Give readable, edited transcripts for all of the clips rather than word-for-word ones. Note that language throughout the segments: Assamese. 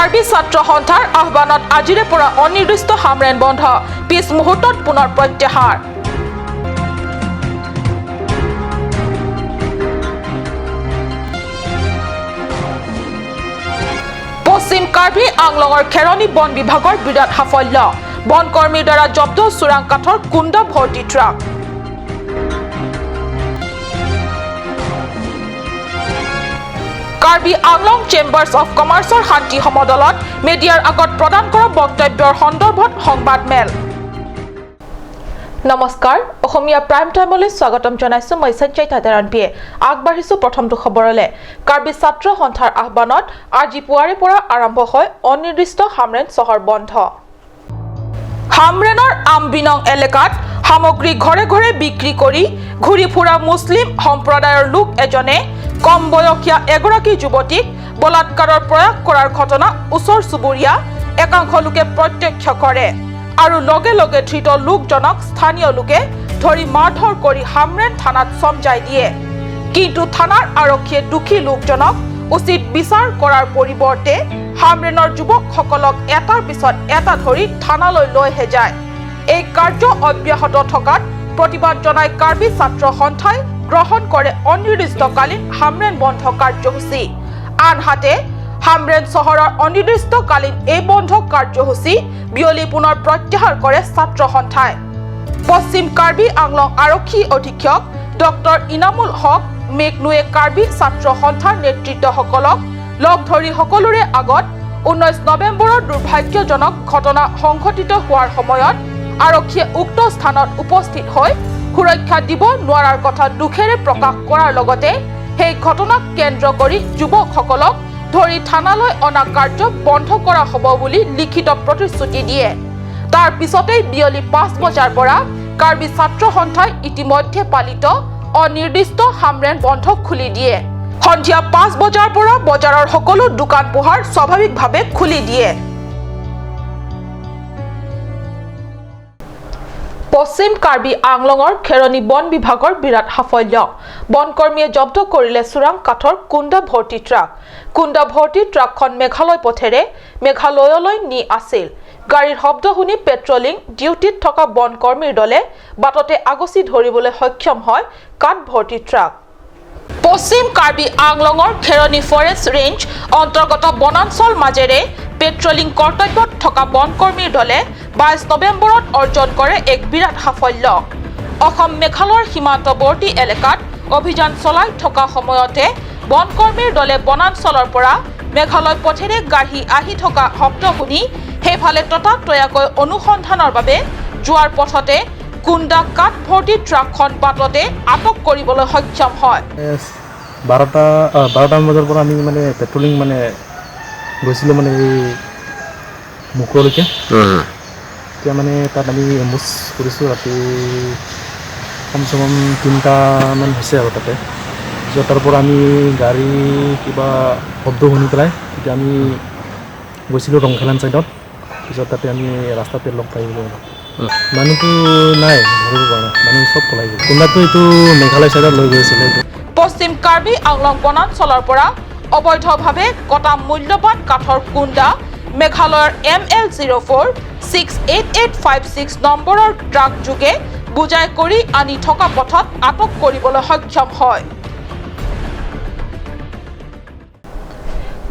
কাৰ্বি ছাত্ৰ সন্থাৰ আহ্বানত আজিৰে পৰা অনিৰ্দিষ্ট হামৰেন বন্ধ, পিছ মুহূৰ্তত পুনৰ প্ৰত্যাহাৰ। পশ্চিম কাৰ্বি আংলঙৰ খেৰণি বন বিভাগৰ বিৰাট সাফল্য, বনকৰ্মীৰ দ্বাৰা জব্দ চোৰাং কাঠৰ কুণ্ডা ভৰ্তি truck. Karbi Anglong chambers of কমাৰ্চৰ শান্তি সমদলত মেডিয়াৰ আগত প্ৰদান কৰা বক্তব্যৰ সন্দৰ্ভত সংবাদমেল। নমস্কাৰ, অসমীয়া প্ৰাইম টাইমলৈ স্বাগতম জনাইছো। মই সঞ্জয় তাদাৰণপিয়ে আগবাঢ়িছো প্ৰথমটো খবৰলৈ। কাৰ্বি ছাত্ৰ সন্থাৰ আহ্বানত আজি পুৱাৰে পৰা আৰম্ভ হয় অনিৰ্দিষ্ট হামৰেন চহৰ বন্ধ। হামৰেনৰ আমবিনং এলেকাত সামগ্ৰী ঘৰে ঘৰে বিক্ৰী কৰি ঘূৰি ফুৰা মুছলিম সম্প্ৰদায়ৰ লোক এজনে কম বয়সীয়া এগৰাকী যুৱতীক বলাৎকাৰৰ প্ৰয়াস কৰাৰ ঘটনা ওচৰ চুবুৰীয়া একাংশ লোকে প্ৰত্যক্ষ কৰে আৰু লগে লগে ধৃত লোকজনক স্থানীয় লোকে ধৰি মাৰধৰ কৰি হামৰেন থানাত চমজাই দিয়ে। কিন্তু থানাৰ আৰক্ষীয়ে দোষী লোকজনক উচিত বিচাৰ কৰাৰ পৰিৱৰ্তে হামৰেনৰ যুৱকসকলক এটাৰ পিছত এটা ধৰি থানালৈ লৈহে যায়। এই কাৰ্য অব্যাহত থকাত প্ৰতিবাদ জনাই কাৰ্বি ছাত্ৰ সন্থাই গ্ৰহণ কৰে অনিৰ্দিষ্টকালীন হামৰেন বন্ধ কাৰ্যসূচী। আনহাতে হামৰেন চহৰৰ অনিৰ্দিষ্টকালীন এই বন্ধ কাৰ্যসূচী বিয়লি পুনৰ প্ৰত্যাহাৰ কৰে ছাত্ৰ সন্থাই। পশ্চিম কাৰ্বি আংলং আৰক্ষী অধীক্ষক ডক্টৰ ইনামুল হক মেকনুৱে কাৰ্বি ছাত্ৰ সন্থাৰ নেতৃত্বসকলক লগ ধৰি সকলোৰে আগত 19 নৱেম্বৰৰ দুৰ্ভাগ্যজনক ঘটনা সংঘটিত হোৱাৰ সময়ত আৰক্ষীয়ে উক্ত স্থানত উপস্থিত হৈ সুৰক্ষা দিব নোৱাৰাৰ কথা দুখেৰে প্ৰকাশ কৰাৰ লগতে সেই ঘটনাক কেন্দ্ৰ কৰি যুৱকসকলক ধৰি থানালৈ অনা কাৰ্য বন্ধ কৰা হ'ব বুলি লিখিত প্ৰতিশ্ৰুতি দিয়ে। তাৰ পিছতেই বিয়লি 5 বজাৰ পৰা কাৰ্বি ছাত্ৰ সন্থাই ইতিমধ্যে পালিত অনিৰ্দিষ্ট হামৰেন বন্ধ খুলি দিয়ে। সন্ধিয়া 5 বজাৰ পৰা বজাৰৰ সকলো দোকান পোহাৰ স্বাভাৱিকভাৱে খুলি দিয়ে। পশ্চিম কাৰ্বি আংলঙৰ খেৰণি বন বিভাগৰ বিৰাট সাফল্য, বনকৰ্মীয়ে জব্দ কৰিলে চোৰাং কাঠৰ কুণ্ডা ভৰ্তি ট্ৰাক। কুণ্ডা ভৰ্তি ট্ৰাকখন মেঘালয় পথেৰে মেঘালয়লৈ নি আছিল। গাড়ীৰ শব্দ শুনি পেট্ৰলিং ডিউটিত থকা বনকৰ্মীৰ দলে বাটতে আগচি ধৰিবলৈ সক্ষম হয় কাঠ ভৰ্তি ট্ৰাক। পশ্চিম কাৰ্বি আংলঙৰ খেৰণি ফৰেষ্ট ৰেঞ্জ অন্তৰ্গত বনাঞ্চল মাজেৰে পেট্ৰলিং কৰ্তব্যত থকা বনকৰ্মীৰ দলে 22 নৱেম্বৰত অৰ্জন কৰে এক বিৰাট সাফল্য। অসম মেঘালয়ৰ সীমান্তৱৰ্তী এলেকাত অভিযান চলাই থকা সময়তে বনকৰ্মীৰ দলে বনাঞ্চলৰ পৰা মেঘালয় পথেৰে গাড়ী আহি থকা শব্দ শুনি সেইফালে ততাতৈয়াকৈ অনুসন্ধানৰ বাবে যোৱাৰ পথতে কুণ্ডা কাঠ ভৰ্তি ট্ৰাকখন বাটতে আটক কৰিবলৈ সক্ষম হয়। 12টামান বজাৰ পৰা আমি মানে পেট্ৰলিং মানে গৈছিলোঁ মানে এই মুখলৈকে। তেতিয়া মানে তাত আমি এম্বুছ কৰিছোঁ, ৰাতি কমচে কম 3টামান হৈছে আৰু তাতে। পিছত তাৰ পৰা আমি গাড়ী কিবা শব্দ শুনি পেলাই তেতিয়া আমি গৈছিলোঁ ৰংখেলান ছাইডত। পিছত তাতে আমি ৰাস্তাতে লগ পাই গ'লোঁ। মানুহটো নাই, ধৰিব পৰা নাই, মানুহ চব পলাই গ'ল। কোনোবাটো এইটো মেঘালয় ছাইডত লৈ গৈছিলে। পশ্চিম কাৰ্বি আংলং বনাঞ্চলৰ পৰা অবৈধভাৱে কটা মূল্যৱান কাঠৰ কুণ্ডা মেঘালয়ৰ ML 0468856 নম্বৰৰ ট্ৰাক যোগে বোজাই কৰি আনি থকা পথত আটক কৰিবলৈ সক্ষম হয়।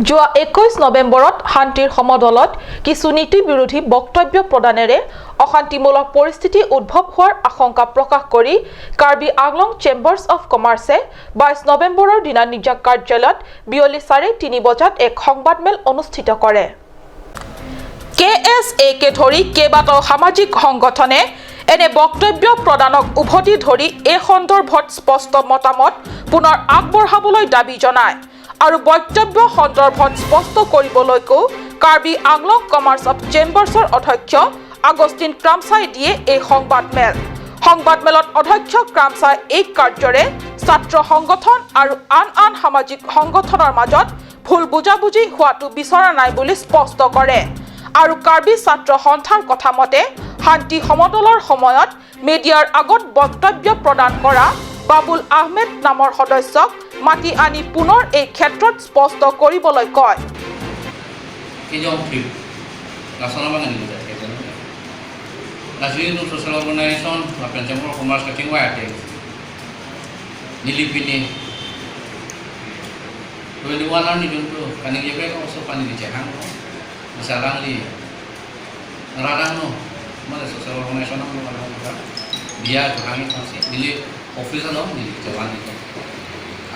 যোৱা 21 নৱেম্বৰত শান্তিৰ সমদলত কিছু নীতি বিৰোধী বক্তব্য প্ৰদানেৰে অশান্তিমূলক পৰিস্থিতি উদ্ভৱ হোৱাৰ আশংকা প্ৰকাশ কৰি কাৰ্বি আংলং চেম্বাৰ্ছ অফ কমাৰ্চে 22 নৱেম্বৰৰ দিনা নিজা কাৰ্যালয়ত বিয়লি 3:30 বজাত এক সংবাদমেল অনুষ্ঠিত কৰে। কে এছ একে ধৰি কেইবাটাও সামাজিক সংগঠনে এনে বক্তব্য প্ৰদানক উভতি ধৰি এই সন্দৰ্ভত স্পষ্ট মতামত পুনৰ আগবঢ়াবলৈ দাবী জনায় আৰু বক্তব্য সন্দৰ্ভত স্পষ্ট কৰিবলৈকো কাৰ্বি আংলং কমাৰ্চ অফ চেম্বাৰ্ছৰ অধ্যক্ষ আগষ্টিন ক্ৰামচাই দিয়ে এই সংবাদমেল। সংবাদমেলত অধ্যক্ষ ক্ৰামচাই এই কাৰ্যৰে ছাত্ৰ সংগঠন আৰু আন আন সামাজিক সংগঠনৰ মাজত ভুল বুজাবুজি হোৱাটো বিচৰা নাই বুলি স্পষ্ট কৰে আৰু কাৰ্বি ছাত্ৰ সন্থাৰ কথা মতে শান্তি সমদলৰ সময়ত মেডিয়াৰ আগত বক্তব্য প্ৰদান কৰা বাবুল আহমেদ নামৰ সদস্যক মাতি আনি পুনৰ এই ক্ষেত্ৰত স্পষ্ট কৰিবলৈ কয়। Kijong trip nasional bangan ni kita kita National Social Organization Lapian Chamber of Commerce Kacing Waya Nilipini 21 ni juntu kaning jepe ko so pani di cehang misalang li ngarang no mana social organization no mana dia tuhangi pasti nili office no nili jawan ni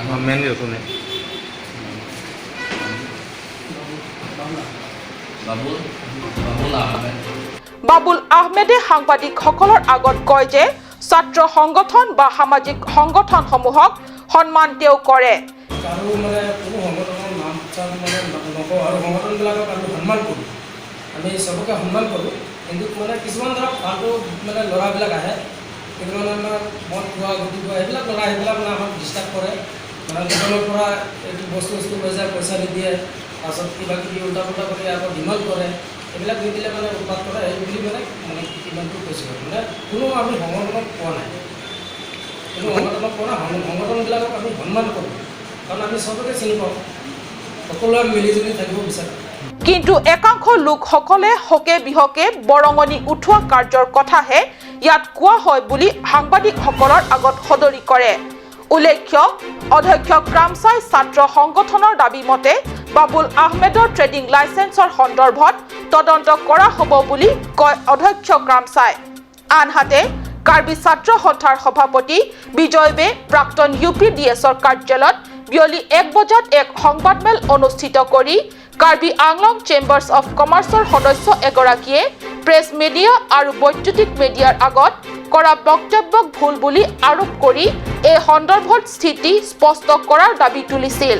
anu men yo sone Babul Babul Ahmed Babul আহমেদে সাংবাদিকসকলৰ আগত কয় যে ছাত্ৰ সংগঠন বা সামাজিক সংগঠনসমূহক সন্মান তেওঁ কৰে। আৰু মানে কোনো সংগঠনৰ নাম চাম মানে নকওঁ আৰু সংগঠনবিলাকক আমি সন্মান কৰোঁ, আমি চবকে সন্মান কৰোঁ। কিন্তু মানে কিছুমান ধৰক ফাল্টু মানে ল'ৰাবিলাক আহে, কিছুমান আমাৰ মদ খোৱা গুটি খোৱা সেইবিলাক ল'ৰা সেইবিলাক মানে আমাক ডিষ্টাৰ্ব কৰে। মানে দোকানৰ পৰা এইটো বস্তু বস্তু লৈ যায়, পইচা নিদিয়ে, তাৰপাছত কিবা কিবি উল্টা পুল্টা কৰি আকৌ ডিমাণ্ড কৰে, এইবিলাক নিদিলে মানে উৎপাত কৰে। এই বুলি মানে মানে ইমানটো কৈছোঁ মানে কোনো আমি সংগঠনক পোৱা নাই, কোনো সংগঠনক পোৱা নাই। সংগঠনবিলাকক আমি সন্মান কৰোঁ কাৰণ আমি চবকে চিনি পাওঁ, সকলোৱে মিলিজুলি থাকিব বিচাৰোঁ। কিন্তু একাংশ লোকসকলে হকে বিহকে বৰঙণি উঠোৱা কাৰ্যৰ কথাহে ইয়াত কোৱা হয় বুলি সাংবাদিকসকলৰ আগত সদৰি কৰে। উল্লেখ্য, অধ্যক্ষ ক্ৰামচাই ছাত্ৰ সংগঠনৰ দাবী মতে বাবুল আহমেদৰ ট্ৰেডিং লাইচেন্সৰ সন্দৰ্ভত তদন্ত কৰা হ'ব বুলি কয় অধ্যক্ষ ক্ৰামচাই। আনহাতে কাৰ্বি ছাত্ৰ সন্থাৰ সভাপতি বিজয় বে প্ৰাক্তন ইউ পি ডি এছৰ কাৰ্যালয়ত বিয়লি 1 বজাত এক সংবাদমেল অনুষ্ঠিত কৰি কাৰ্বি আংলং চেম্বাৰ্ছ অফ কমাৰ্চৰ সদস্য এগৰাকীয়ে প্ৰেছ মিডিয়া আৰু বৈদ্যুতিক মিডিয়াৰ আগত কৰা বক্তব্যক ভুল বুলি আৰোপ কৰি এই সন্দৰ্ভত স্থিতি স্পষ্ট কৰাৰ দাবী তুলিছিল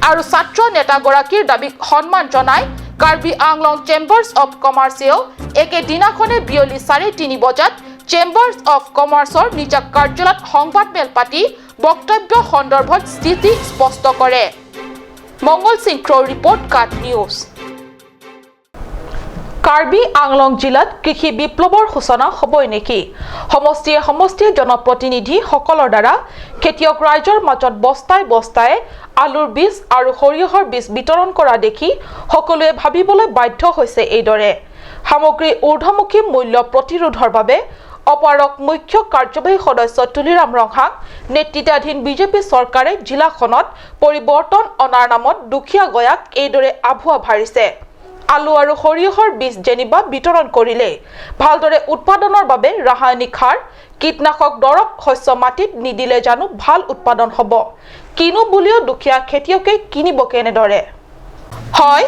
আৰু ছাত্ৰ নেতাগৰাকীৰ দাবীক সন্মান জনাই কাৰ্বি আংলং চেম্বাৰ্ছ অফ কমাৰ্চেও একেদিনাখনে বিয়লি 3:30 বজাত চেম্বাৰ্ছ অফ কমাৰ্চৰ নিজা কাৰ্যালয়ত সংবাদমেল পাতি বক্তব্য সন্দৰ্ভত স্থিতি স্পষ্ট কৰে। মংগল সিং ক্ৰ' ৰিপৰ্ট, কাট নিউজ। কাৰ্বি আংলং জিলাত কৃষি বিপ্লৱৰ সূচনা হ'বই নেকি? সমষ্টিয়ে সমষ্টিয়ে জনপ্ৰতিনিধিসকলৰ দ্বাৰা খেতিয়ক ৰাইজৰ মাজত বস্তাই বস্তাই আলুৰ বীজ আৰু সৰিয়হৰ বীজ বিতৰণ কৰা দেখি সকলোৱে ভাবিবলৈ বাধ্য হৈছে এইদৰে। সামগ্ৰীৰ ঊৰ্ধমুখী মূল্য প্ৰতিৰোধৰ বাবে অপাৰক মুখ্য কাৰ্যবাহী সদস্য তুলিৰাম ৰংহাং নেতৃত্বাধীন বিজেপি চৰকাৰে জিলাখনত পৰিৱৰ্তন অনাৰ নামত দুখীয়া গয়াক এইদৰে আভুৱা ভাৰিছে। আলু আৰু সৰিয়হৰ বীজ যেনিবা বিতৰণ কৰিলে ভালদৰে উৎপাদনৰ বাবে ৰাসায়নিক সাৰ, কীটনাশক দৰৱ শস্য মাটিত নিদিলে জানো ভাল উৎপাদন হ'ব? কিনো বুলিও দুখীয়া খেতিয়কে কিনিব কেনেদৰে? হয়,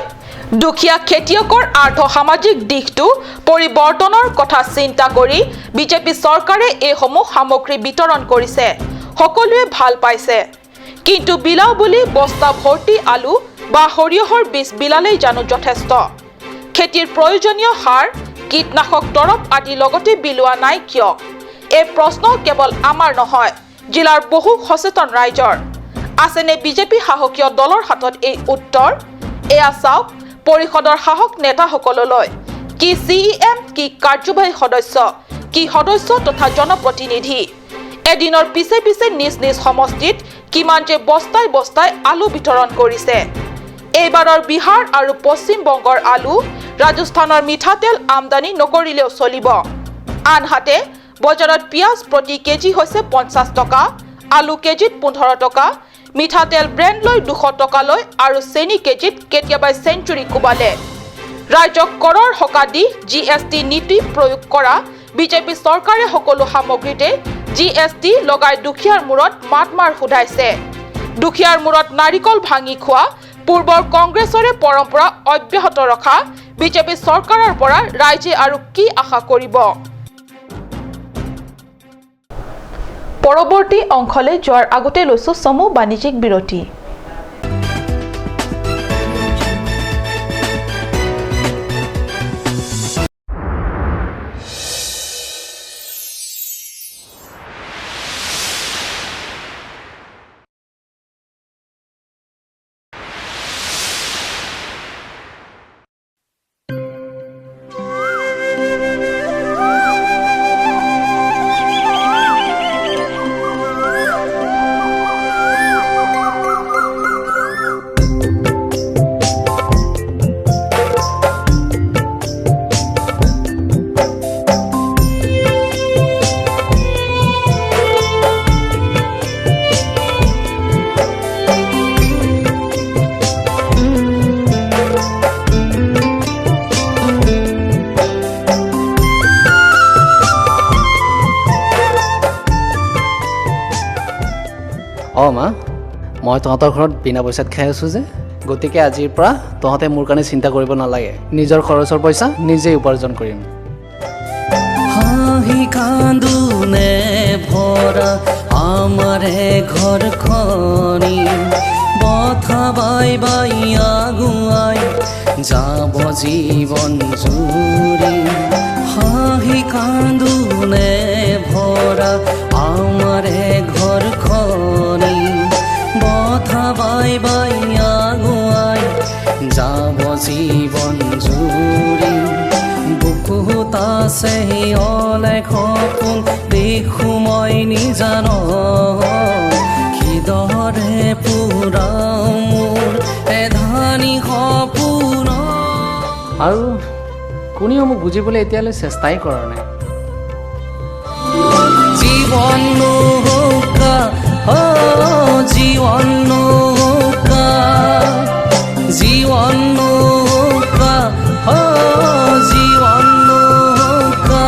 দুখীয়া খেতিয়কৰ আৰ্থসামাজিক দিশটো পৰিৱৰ্তনৰ কথা চিন্তা কৰি বিজেপি চৰকাৰে এইসমূহ সামগ্ৰী বিতৰণ কৰিছে, সকলোৱে ভাল পাইছে। কিন্তু বিলাও বুলি বস্তা ভৰ্তি আলু বা সৰিয়হৰ বীজ বিলালেই জানো যথেষ্ট? খেতিৰ প্ৰয়োজনীয় সাৰ, কীটনাশক দৰৱ আদি লগতে বিলোৱা নাই কিয়? এই প্ৰশ্ন কেৱল আমাৰ নহয়, জিলাৰ বহু সচেতন ৰাইজৰ। আছেনে বিজেপি শাসকীয় দলৰ হাতত এই উত্তৰ? এয়া চাওক পৰিষদৰ শাসক নেতাসকললৈ। কি চি ই এম, কি কাৰ্যবাহী সদস্য, কি সদস্য তথা জনপ্ৰতিনিধি, এদিনৰ পিছে পিছে নিজ নিজ সমষ্টিত কিমান যে বস্তাই বস্তাই আলু বিতৰণ কৰিছে। এইবাৰৰ বিহাৰ আৰু পশ্চিমবংগৰ আলু, ৰাজস্থানৰ মিঠাতেল আমদানি নকৰিলেও চলিব। আনহাতে বজাৰত পিঁয়াজ প্ৰতি কেজি হৈছে 50 টকা, আলু কেজিত 15 টকা, মিঠাতেল ব্ৰেণ্ড লৈ 200 টকালৈ আৰু চেনি কেজিত কেতিয়াবাই চেঞ্চুৰী কোবালে। ৰাজ্যক কৰৰ সকাহ দি জি এছ টি নীতি প্ৰয়োগ কৰা বিজেপি চৰকাৰে সকলো সামগ্ৰীতে জি এছ টি লগাই দুখীয়াৰ মূৰত মাতমাৰ সোধাইছে। দুখীয়াৰ মূৰত নাৰিকল ভাঙি খোৱা পূৰ্বৰ কংগ্ৰেছৰে পৰম্পৰা অব্যাহত ৰখা বিজেপি চৰকাৰৰ পৰা ৰাইজে আৰু কি আশা কৰিব? পৰৱৰ্তী অংশলৈ যোৱাৰ আগতে লৈছো চমু বাণিজ্যিক বিৰতি। মই তহঁতৰ ঘৰত বিনা পইচাত খাই আছোঁ যে, গতিকে আজিৰ পৰা তহঁতে মোৰ কাৰণে চিন্তা কৰিব নালাগে। নিজৰ খৰচৰ পইচা নিজেই উপাৰ্জন কৰিম। হাঁহি কান্দোনে ভৰা আমাৰে ঘৰখনি, বথা বাই বাই আগুৱাই যাব জীৱন জুৰি। হাঁহি কান্দোনে ভৰা আমাৰে ঘৰখনি, বথা বাই বাই আগুৱাই যাব জীৱন জুৰি। বুকুত আছে অলেখ সপোন, দেখো মই নিজান, কিদৰে পুৰাও মোৰ এধানি সপোন। আৰু কোনেও মোক বুজিবলৈ এতিয়ালৈ চেষ্টাই কৰা নাই। জীৱন নৌকা, অ' জীৱন নৌকা, জীৱন নৌকা, অ' জীৱন নৌকা।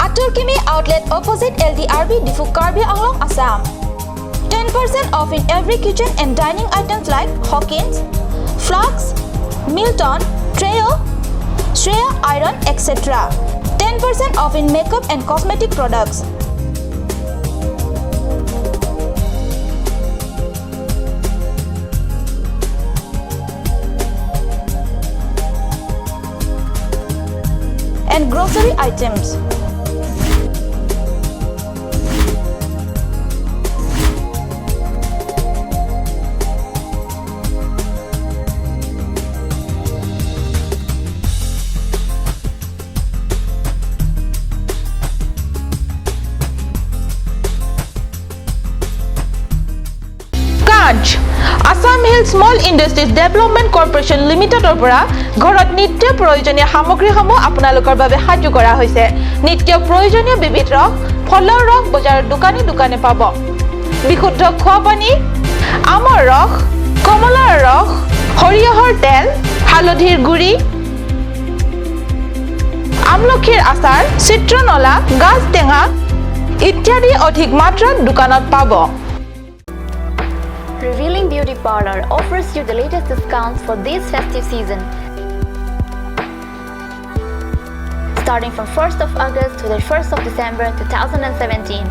Atul Kimi outlet opposite LDRB Diphu Karbi Anglong, Assam. 10% off in every kitchen and dining items like Hawkins, Flux, Milton, Treo, Shreya Iron, etc. 10% off in makeup and cosmetic products. And grocery items. Kanch Assam Hill Small Industries Development Corporation লিমিটেডৰ পৰা ঘৰত নিত্য প্ৰয়োজনীয় সামগ্ৰীসমূহ আপোনালোকৰ বাবে সাজু কৰা হৈছে। নিত্য প্ৰয়োজনীয় বিবিধ ৰস, ফলৰ ৰস বজাৰৰ দোকানে দোকানে পাব। বিশুদ্ধ খোৱা পানী, আমৰ ৰস, কমলাৰ ৰস, সৰিয়হৰ তেল, হালধিৰ গুড়ি, আমলখিৰ আচাৰ, চিত্ৰনলা, গাজ টেঙা ইত্যাদি অধিক মাত্ৰাত দোকানত পাব। Revealing Beauty Parlor offers you the latest discounts for this festive season. Starting from 1st of August to the 1st of December 2017.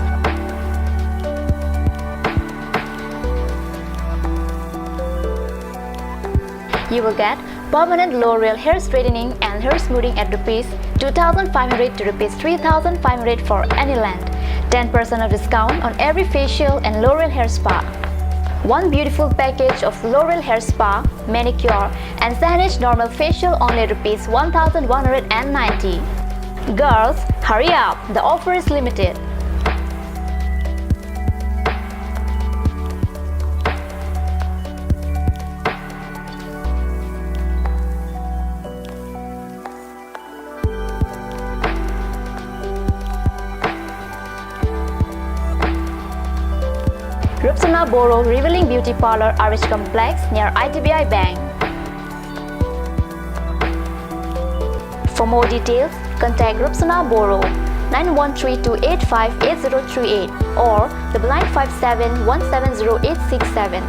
You will get permanent L'Oreal hair straightening and hair smoothing at rupees 2500 to rupees 3500 for any length. 10% of discount on every facial and L'Oreal hair spa. One beautiful package of L'Oreal hair spa, manicure and Sanish normal facial only rupees 1190. Girls, hurry up, the offer is limited. Rupsana Boro, Revealing Beauty Parlor, RH Complex near IDBI Bank. For more details, contact Rupsana Boro 9132858038 or 9957170867.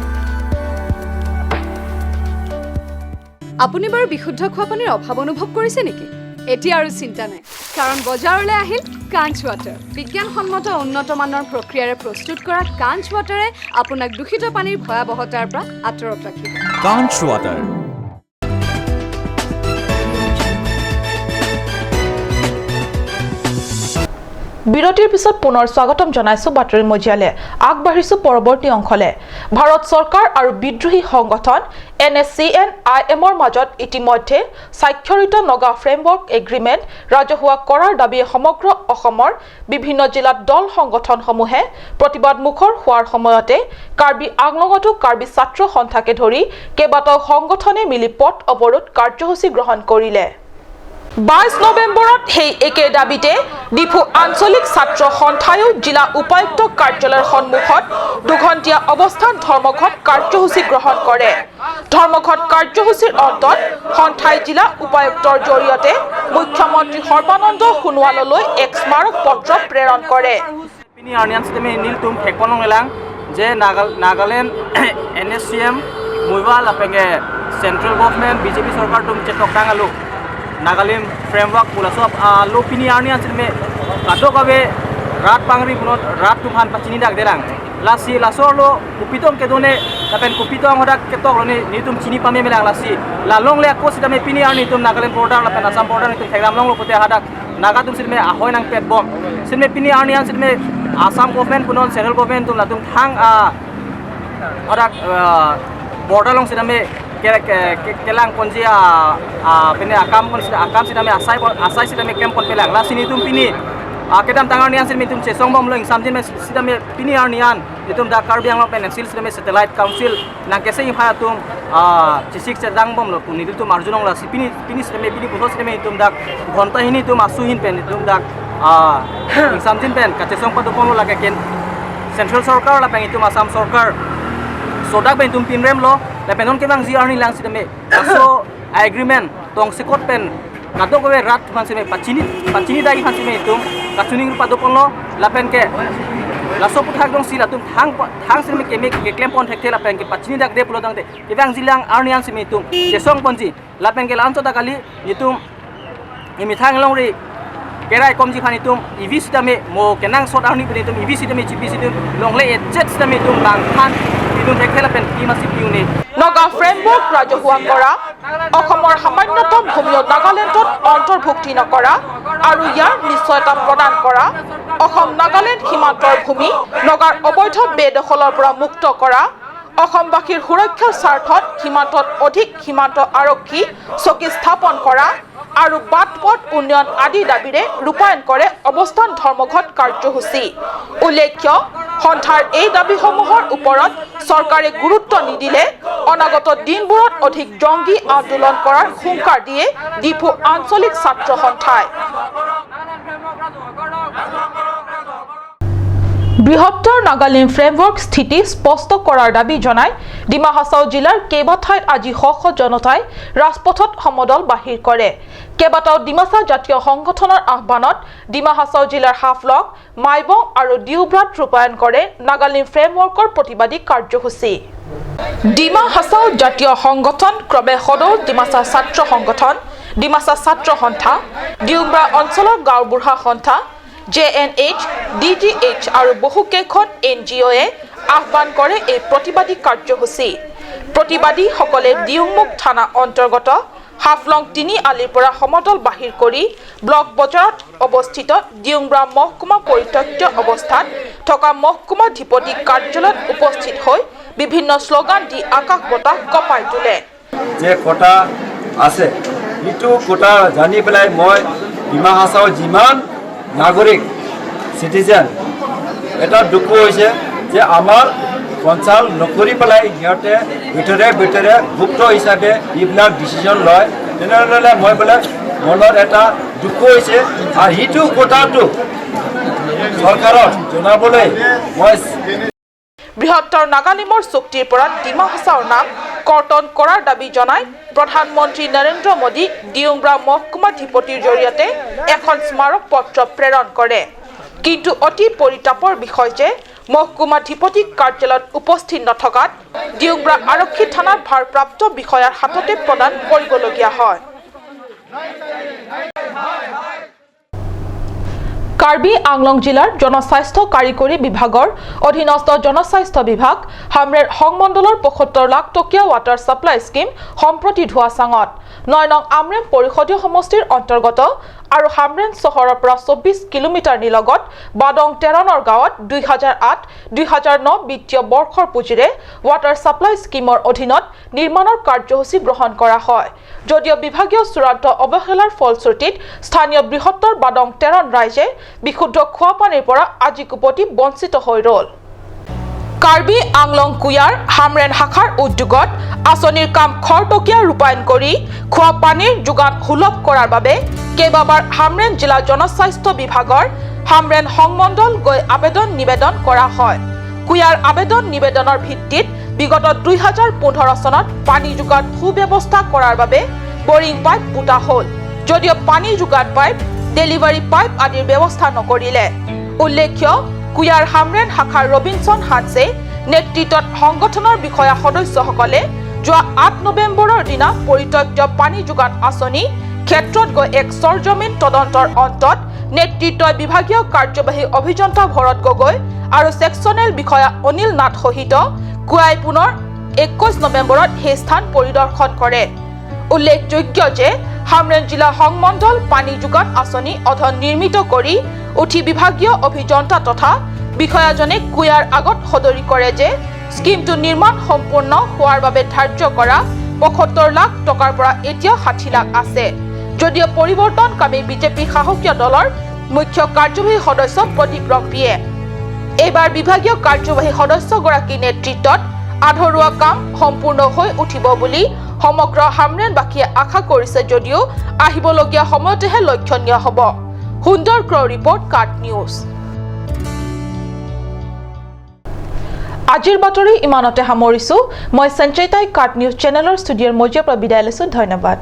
আপুনি বাৰু বিশুদ্ধ খোৱা পানীৰ অভাৱ অনুভৱ কৰিছে নেকি? এতিয়া আৰু চিন্তা নাই, কাৰণ বজাৰলৈ আহিল কাঞ্চ ৱাটাৰ। বিজ্ঞানসন্মত উন্নত মানৰ প্ৰক্ৰিয়াৰে প্ৰস্তুত কৰা কাঞ্চ ৱাটাৰে আপোনাক দূষিত পানীৰ ভয়াৱহতাৰ পৰা আঁতৰত ৰাখিব। কাঞ্চ ৱাটাৰ। বিৰতিৰ পিছত পুনৰ স্বাগতম জনাইছো বাতৰি মজিয়ালে। আগবাঢ়িছো পৰৱৰ্তী অংশলে। ভাৰত চৰকাৰ আৰু বিদ্ৰোহী সংগঠন NSCN IM-ৰ মাজত ইতিমধ্যে স্বাক্ষৰিত নগা ফ্ৰেমৱৰ্ক এগ্ৰিমেণ্ট ৰাজহুৱা কৰাৰ দাবীয়ে সমগ্ৰ অসমৰ বিভিন্ন জিলাত দল সংগঠনসমূহে প্ৰতিবাদমুখৰ হোৱাৰ সময়তে কাৰ্বি আংলঙতো কাৰ্বি ছাত্ৰ সন্থাকে ধৰি কেইবাটাও সংগঠনে মিলি পথ অৱৰোধ কাৰ্যসূচী গ্ৰহণ কৰিলে। 22 নৱেম্বৰত সেই একে দাবীতে ডিফু আঞ্চলিক ছাত্ৰ সন্থায়ো জিলা উপায়ুক্ত কাৰ্যালয়ৰ সন্মুখত দুঘণ্টীয়া অৱস্থান ধৰ্মঘট কাৰ্যসূচী গ্ৰহণ কৰে। ধৰ্মঘট কাৰ্যসূচীৰ অন্তত সন্থাই জিলা উপায়ুক্তৰ জৰিয়তে মুখ্যমন্ত্ৰী সৰ্বানন্দ সোণোৱাললৈ এক স্মাৰক পত্ৰ প্ৰেৰণ কৰে। যে Nagaland NSCM মুইবা লাপেঙ্গে central government BJP চৰকাৰ তুম Chetak টাঙালো Nagalim framework pulaso alo pini arni an silme kado kabe rat pangri bunot rat tumhan pachini dak derang lasi lasor lo kupitong kedone lapen kupitong hodak ketok lo ni nitum chini pame melang lasi lalong le ko sidame pini arni tum Nagaland border lapen Assam border nitum thegram long lo pote hadak Naga tum silme ahoy nang pet bom silme pini arni an silme Assam government punon central government tum latum thang hodak border long sidame kelang konji pene akam kon akam sidame asai asai sidame camp kon pelang la sini tum pini kedam tangar nian sidame tum chesong bom lo samjin me sidame pini ar nian itum da Karbi Anglong pen sil sidame satellite council nang kese imha tum chisik sedang bom lo puni tum arjunong la pini pini sidame pini buso sidame itum dak ghonta hini tum asuhin pen itum dak samjin pen ka chesong pa dupon lo la ken central sarkar la pen itum Assam sarkar sodak pen tum pinrem lo la penon kebang ji arni lang sidame aso agreement tong sikot pen kado kowe rat phan sime pachini pachini dagi phan sime tum kachuning rupa dopon lo la pen ke laso puthak dong sila tum thang thang sime ke me ke claim pon thekte la pen ke pachini dak de pulo dang de kebang jilang arni an sime tum chesong ponji la pen ke lancho dakali nitum imi thang long ri kerai komji phan itum ivi sidame mo kenang sot arni pun itum ivi sidame chipi sidum long le jet sidame tum bang than Naga framework ৰাজহুৱা কৰা, অসমৰ সামান্যতম ভূমিও নাগালেণ্ডত অন্তৰ্ভুক্তি নকৰা আৰু ইয়াৰ নিশ্চয়তা প্ৰদান কৰা, অসম নাগালেণ্ড সীমান্তৰ ভূমি নগাৰ অবৈধ বেদখলৰ পৰা মুক্ত কৰা, অসমবাসীৰ সুৰক্ষাৰ স্বাৰ্থত সীমান্তত অধিক সীমান্ত আৰক্ষী চকী স্থাপন কৰা আৰু বাট পথ উন্নয়ন আদি দাবীৰে ৰূপায়ণ কৰে অৱস্থান ধৰ্মঘট কাৰ্যসূচী। উল্লেখ্য, সন্থাৰ এই দাবীসমূহৰ ওপৰত চৰকাৰে গুৰুত্ব নিদিলে অনাগত দিনবোৰত অধিক জংগী আন্দোলন কৰাৰ হুংকাৰ দিয়ে ডিফু আঞ্চলিক ছাত্ৰ সন্থাই। বৃহত্তৰ নাগালিম ফ্ৰেমৱৰ্ক স্থিতি স্পষ্ট কৰাৰ দাবী জনাই ডিমা হাছাও জিলাৰ কেইবাঠাইত আজি শ শ জনতাই ৰাজপথত সমদল বাহিৰ কৰে। কেইবাটাও ডিমাচা জাতীয় সংগঠনৰ আহ্বানত ডিমা হাছাও জিলাৰ হাফলং, মাইবং আৰু ডিউব্ৰাত ৰূপায়ণ কৰে নাগালিম ফ্ৰেমৱৰ্কৰ প্ৰতিবাদী কাৰ্যসূচী। ডিমা হাছাও জাতীয় সংগঠন ক্ৰমে সদৌ ডিমাচা ছাত্ৰ সংগঠন, ডিমাচা ছাত্ৰ সন্থা, ডিউব্ৰা অঞ্চলৰ গাঁওবুঢ়া সন্থা, JNH, DGH আৰু বহুকেইখন NGOয়ে আহ্বান কৰে এই প্ৰতিবাদী কাৰ্যসূচী। প্ৰতিবাদীসকলে দিয়ুংমুখ থানা অন্তৰ্গত হাফলং তিনিআলিৰ পৰা সমদল বাহিৰ কৰি ব্লক বজাৰত অৱস্থিত দিয়ুংব্ৰা মহকুমা পৰিত্যক্ত অৱস্থাত থকা মহকুমাধিপতি কাৰ্যালয়ত উপস্থিত হৈ বিভিন্ন শ্লোগান দি আকাশ বতাহ কঁপাই তোলে। যে কোটা আছে সেইটো কোটা জানি পেলাই মই ডিমা হাছাও যিমান নাগৰিক চিটিজেন এটা দুখ হৈছে যে আমাৰ কনচাল্ট নকৰি পেলাই সিহঁতে ভিতৰে ভিতৰে গুপ্ত হিচাপে এইবিলাক ডিচিশ্যন লয়। তেনেহ'লে মই বোলে মনত এটা দুখ হৈছে আৰু সেইটো কথাটো চৰকাৰক জনাবলৈ মই বৃহত্তৰ নাগালিমৰ চুক্তিৰ পৰা ডিমা হাছাওৰ নাম কৰ্তন কৰাৰ দাবী জনাই প্ৰধানমন্ত্ৰী নৰেন্দ্ৰ মোদী দিয়ুংব্ৰা মহকুমাধিপতিৰ জৰিয়তে এখন স্মাৰক পত্ৰ প্ৰেৰণ কৰে। কিন্তু অতি পৰিতাপৰ বিষয় যে মহকুমাধিপতি কাৰ্যালয়ত উপস্থিত নথকাত দিয়ুংব্ৰা আৰক্ষী থানাৰ ভাৰপ্ৰাপ্ত বিষয়াৰ হাততে প্ৰদান কৰিবলগীয়া হয়। কাৰ্বি আংলং জিলাৰ জনস্বাস্থ্য কাৰিকৰী বিভাগৰ অধীনস্থ জনস্বাস্থ্য বিভাগ হামৰেৰ সংমণ্ডলৰ ৭৫ লাখ টকীয়া ৱাটাৰ ছাপ্লাই স্কীম সম্প্ৰতি ধোৱাচাঙত। ৯ নং আমৰেম পৰিষদীয় সমষ্টিৰ অন্তৰ্গত আৰু হামৰেন চহৰৰ পৰা ২৪ কিলোমিটাৰ নিলগত বাদং টেৰণৰ গাঁৱত ২০০৮-২০০৯ বিত্তীয় বৰ্ষৰ পুঁজিৰে ৱাটাৰ ছাপ্লাই স্কীমৰ অধীনত নিৰ্মাণৰ কাৰ্যসূচী গ্ৰহণ কৰা হয়। যদিও বিভাগীয় চূড়ান্ত অৱহেলাৰ ফলশ্ৰুতিত স্থানীয় বৃহত্তৰ বাদং টেৰণ ৰাইজে বিশুদ্ধ খোৱা পানীৰ পৰা আজিকোপতি বঞ্চিত হৈ ৰ'ল। কাৰ্বি আংলং কুয়াৰ হামৰেন শাখাৰ উদ্যোগত আঁচনিৰ কাম খৰতকীয়া ৰূপায়ণ কৰি খোৱা পানীৰ যোগান সুলভ কৰাৰ বাবে কেইবাবাৰ হামৰেন জিলা জনস্বাস্থ্য বিভাগৰ হামৰেন সংমণ্ডল গৈ আবেদন নিবেদন কৰা হয়। কুয়াৰ আবেদন নিবেদনৰ ভিত্তিত বিগত 2015 চনত পানী যোগান সুব্যৱস্থা কৰাৰ বাবে বৰিং পাইপ পোতা হ'ল যদিও পানী যোগান পাইপ, ডেলিভাৰী পাইপ আদিৰ ব্যৱস্থা নকৰিলে। উল্লেখ্য, কুয়াৰ হামৰেন শাখাৰ ৰবিনছন হানছে নেতৃত্বত সংগঠনৰ বিষয়া সদস্যসকলে যোৱা 8 নৱেম্বৰৰ দিনা পৰিত্যক্ত পানী যোগান আঁচনি ক্ষেত্ৰত গৈ এক সৰজমিন তদন্তৰ অন্তত নেতৃত্বই বিভাগীয় কাৰ্যবাহী অভিযন্তা ভৰত গগৈ আৰু ছেকশ্যনেল বিষয়া অনিল নাথ সহিত কুয়াই পুনৰ 21 নৱেম্বৰত সেই স্থান পৰিদৰ্শন কৰে। উল্লেখযোগ্য যে হামৰেন জিলা সংমণ্ডল পানী যোগান আঁচনি অধন নিৰ্মিত কৰি উঠি বিভাগীয় অভিযন্তা তথা বিষয়াজনে কুয়াৰ আগত সদৰি কৰে যে স্কীমটো নিৰ্মাণ সম্পূৰ্ণ হোৱাৰ বাবে ধাৰ্য কৰা 75 লাখ টকাৰ পৰা এতিয়া 60 লাখ আছে যদিও পৰিৱৰ্তনকামী বিজেপি শাসকীয় দলৰ মুখ্য কাৰ্যবাহী সদস্য প্ৰদীপ ৰংপিয়ে এইবাৰ বিভাগীয় কাৰ্যবাহী সদস্যগৰাকীৰ নেতৃত্বত আধৰুৱা কাম সম্পূৰ্ণ হৈ উঠিব বুলি সমগ্ৰ হামৰেনবাসীয়ে আশা কৰিছে যদিও আহিবলগীয়া সময়তেহে লক্ষণীয় হ'ব। সুন্দৰ ক্ৰ ৰিপৰ্ট, কাট নিউজ। আজিৰ বাতৰি ইমানতে সামৰিছো। মই সঞ্চয়তাই কাট নিউজ চেনেলৰ ষ্টুডিঅ'ৰ মজিয়াৰ পৰা বিদায় লৈছো। ধন্যবাদ।